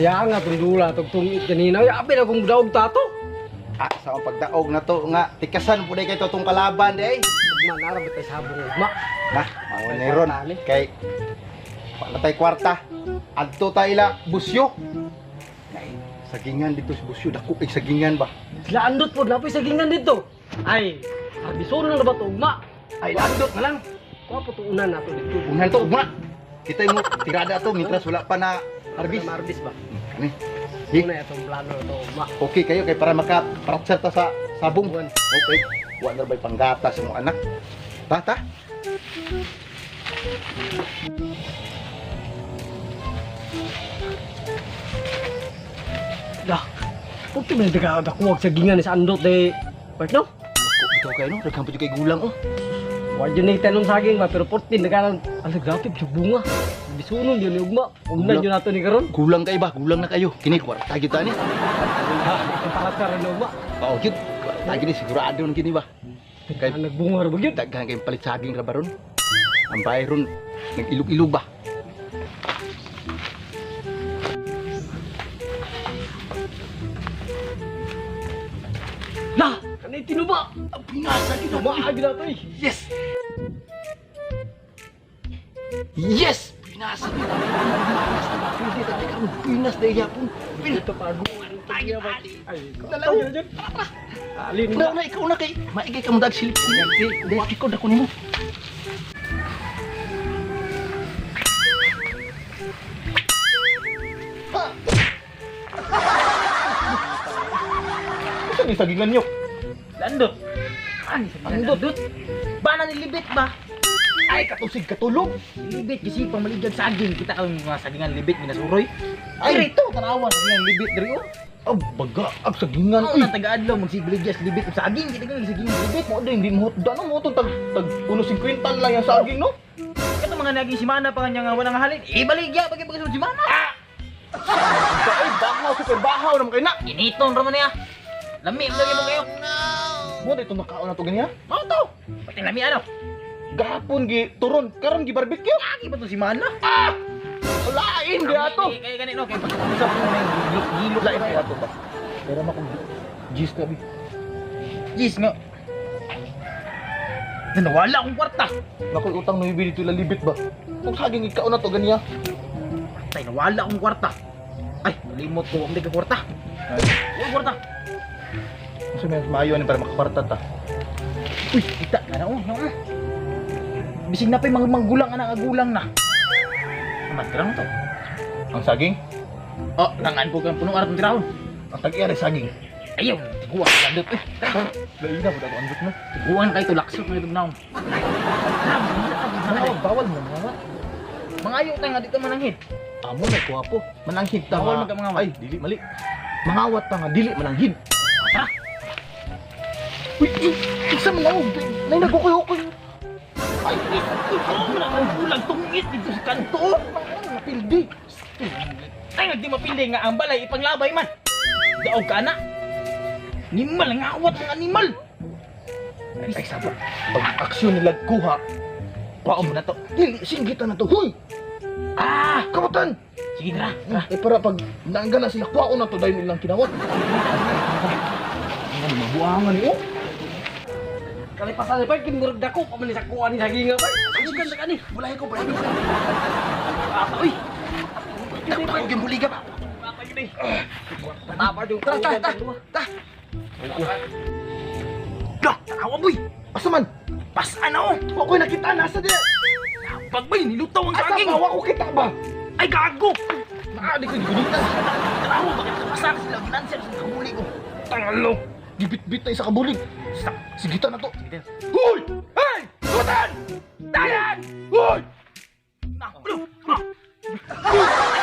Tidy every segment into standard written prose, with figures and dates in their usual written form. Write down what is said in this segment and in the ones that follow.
Ya nga tong dula tong tungit kanina. Ya abi na kong daog tato. Ah, sa akong pagdaog na to nga tikasan po kay to tong kalaban di ay. Ugma na ra bitay sabong ugma. Na, mao ni ron kay panatay kwarta. Adto ta ila busyo. Nay, sagingan dito sa busyo dako kay sagingan ba. Sila andot po napoy sagingan dito. Ay, arbison na ba to ugma? Ay, landot na lang. Kuha po to unan nato dito. Unan to ugma. Kita mo tirada to mitras wala pa na harbis. Marbis ba? Kani. Di. Una itong plano to ugma. Okay kayo kay para maka paratsa ta sa sabong. Okay. Wa na ba'y panggatas mo anak? Ta ta. Dah. Puti man daga dakuwag sagingan ni sa andot de. Wait no? Dako bitaw kayo no, daghan pa jud kay gulang oh. Wa jud ni tanom saging ba pero 14 daga ang grabe sa bunga. Bisunon yun ni ugma. Ugma yun nato ni karon. Gulang kay ba? Gulang na kayo. Kini kwarta gyud ta ni. Ha, para rin ugma. Oo, gyud. Kwarta gyud ni sigurado na kini ba. Kay nagbunga ra ba gyud? Daghan kay palit saging ra baron. Ang bayron nag-ilog-ilog ba. Lah, kanay tinuba. Ang pinasa gyud. Maa gyud nato eh. Yes. Yes, pinasa gyud. Malas na ba? Pwede ta karon pinas na yapon. Pinas Ito pa tayo ba? Ay, Dalaw. Alin Na na ikaw na kay maigay ka mo dag silip. Di record ako nimo. Asa ni sagingan nyo? Landot. Ani sa Andot. Bana nilibit ba? Ay, katusig katulog. Libit kasi pamaligag saging. Kita ka mga sagingan libit minasuroy. Ay. Ay, rito tanawa sagingan libit diri oh. Ab, baga, ab sagingan. Ano Uy, na taga-adlaw magsibligyas libit og saging. Kita ka sagingan libit. mo din, di mo hotda no, mo itong tag, tag 1.50 lang yung saging no. Kato mga naging simana pa kanya nga walang halin. Ibaligya pag pag simana. Ah! Ay, bahaw, super bahaw naman kayo na. Initon ra man niya. Lami lagi mo kayo. Mo dito nakaon na to ganyan. Mao to. Pati lami ano. Gahapon gi turon, karon gi barbecue. Lagi ba to simana? Ah! Lain di ato. Kay gani no kay pag-usap mo na yung gilok-gilok. Lain di ato ba? Pero makong gis na bi. Jis nga. Nawala akong kwarta. Nakoy utang no ibili dito lalibit ba. Kung saging ikaon na to ganiya. Tay, nawala akong kwarta. Ay, nalimot ko. Hindi ka kwarta. Uy, kwarta. Unsa may maayo ani para makakwarta ta? Uy, kita ka na. Oh, no. Bisig na pa'y mga manggulang anak agulang na. Amat ka lang to. Ang saging? Oh, langan ko kang punong arat ng tirahon. Ang tag-iya saging. Ayaw, tiguan ka landot. Eh, Lain na pud ako andot no. tiguan kayo to laksot na itong naong. Bawal, bawal mo mga. Mga ayaw tayo nga dito mananghid. Amo na kuha po. Mananghid ta. Bawal magkamangawat. Ay, dili mali. Mangawat ta nga dili mananghid. Tara. Uy, uy, isa man ako. Nay nagukoy-ukoy. Ay, ikaw na ang gulang tungit dito sa kanto. Napildi. Ay, nga di mapili nga ang balay ipanglabay man. Daog ka na. Animal, ang awat ng animal. Ay, ay saba. Pag aksyon nila kuha, Paon mo na to. dili singgitan na to. Huy, Ah! kamutan. Sige, tara. Tara. Eh para pag naangga na sila kuha na to dahil nilang kinawat. Ang mabuangan ni oh. Kalipasan ni Park, kinurag dako pa man ni sa kuha ni sagingan Park. Sugan sa kani. Bulay ko, bulay ko. Ata uy. Ako gyud buliga ba. Ata gyud eh. Tama yung Tara, tara, tara. Ta. Dah, tanawa boy. Asa man? Pasaan na oh. Wa ko'y nakita nasa di. Pag boy, nilutaw ang Asa saging. ba wa ko kita ba? Ay, gago. Naa di ko gunitan. Tanawa, bakit kapasar sila? Ginansya sa kabuli ko. Tangalo. Gibit-bit na isa kabulig. Stop. Sige ta na to. Sige, Hoy! Hey! Tutan! Dayan! Hoy! Na, bro. Bro.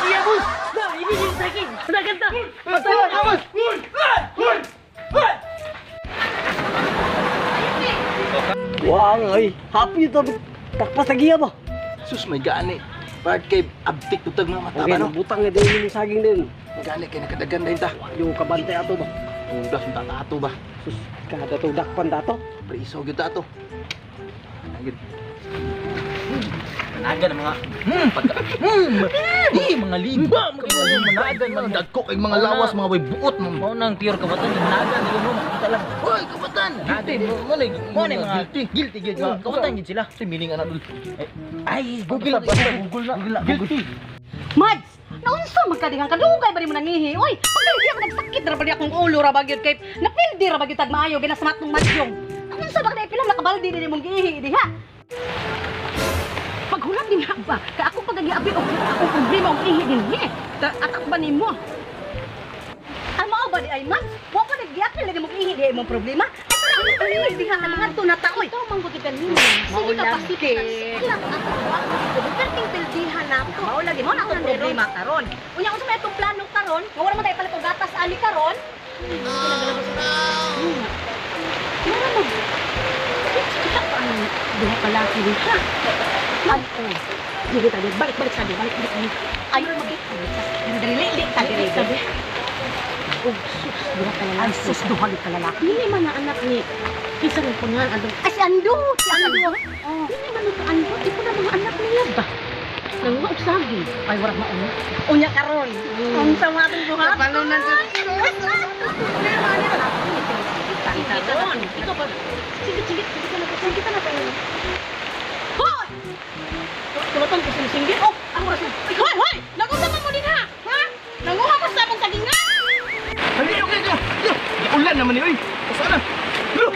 Iya, boss. Na, ini yung saging. Naganda. Patay! Hoy! Hoy! Hoy! Wow, ay. Happy to. Takpas lagi ba? Sus, may gani. Part kay abtik tutag mga mata Okay, ba no? butang na din yung saging din. Gani kay nakadagan din ta. Yung kabantay ato ba? Udas ang tatato ba? Sus, kada to dakpan dato. Priso gyud ta ato. Agad. Managan ang mga pagka eh, mga liba, mga managan man. Dagko kay mga lawas, mga way buot mo. Mao nang pure kawatan, managan dili mo makita lang. Hoy, kawatan. Guilty, mo na Mo na mga guilty, guilty gyud. Kawatan gyud sila. Sa meaning ana dul. Ay, Google Basta Google na. Google na. Guilty. Mads, naunsa man ka dihang kadugay ba nimo nangihi? Oy, pagdali ako nagsakit ra ba di akong ulo ra ba gyud kay napildi ra ba gyud tag maayo ginasmat ng madyong. Naunsa ba ka pila nakabaldi ni imong giihi diha? Paghulat din ha ba? Kay ako pagagiabi og akong problema og ihi dinhi. Atak ba nimo? Ang mao ba di ay Mads? Wa pa nagyapil na imong ihi diha imong problema? Ay tara ang tuloy diha ang mga to na taoy. Ikaw man gud kanina. Sige ka pasipit. Lang ako ako perting pildihan na ako. Mao lagi mo na akong problema karon. Unya unsa may atong plano karon? Nga wala man tayo palit og gatas ani karon. Mara mag kita pa ang duha ka laki diha. Ay, oh. Sige tayo, balik balik sa balik balik balik. Ay, magkita sa dili dili ta dili. Oh, sus, duha ka lalaki. Ay, sus, duha ka lalaki. Dili man na anak ni kinsa man pangalan atong Ay, si Ando, si Ando. Oh. Dili man na Ando, di ko na mga anak niya ba? Nanguha og saging. Ay, wala mauna. Unya karon. Unsa man atong buhaton? Kapalunan sa Ikaw ba? Sige, sige, sige na sige na tayo. Hoy! Kulatan ko sinisinggit. Oh, ako ra siya. Ay, hoy, hoy! Nagunsa man mo din ha? Ha? Nanguha mo sa among sagingan? Hali, okay ka. Ulan naman ni oy. Asa na? Lo.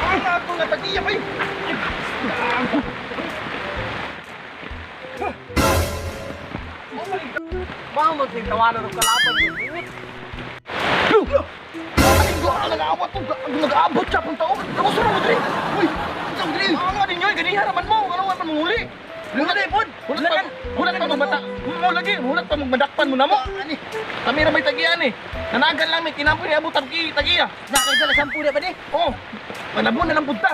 Ay, ako nga tagiya pa. Mao man sing tawanan og kalaban mo. Lo. Ay, go ang nag-aawat to. Nag-aabot siya pang tao. Ako sa mo dre. Uy, sa dre. Ano din yoy ganiha raman mo. Ano man manguli. Wala na pod. Wala pa. Wala pa magbata. Mo lagi, wala pa magmadakpan mo namo. Ani. Kami ra may tagian eh. Nanagan lang may kinampo ni abot tagi tagiya. Nakay dala sampu na ba ni? Oh. Panabon na lang punta.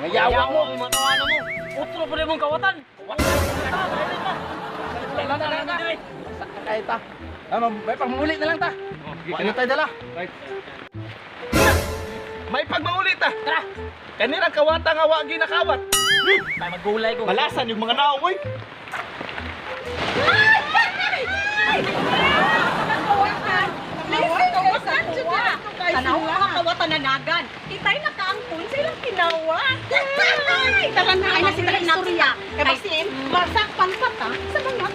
Nangayawa mo. Yawa mo tawanan mo. Utro pa mong kawatan. Kaya ta. Ano, may pagmamuli na lang ta. Wala tayo dala. May pagmamuli ta. Tara. Kanirang kawata nga wa ginakawat. Tay magulay ko. Malasan yung mga naong oy. Tanaw ka kawatan na nagan. Itay nakaangkon sa ilang kinawat. Tara na, ay na sila istorya. Kay basin, masakpan pa ta sa mga.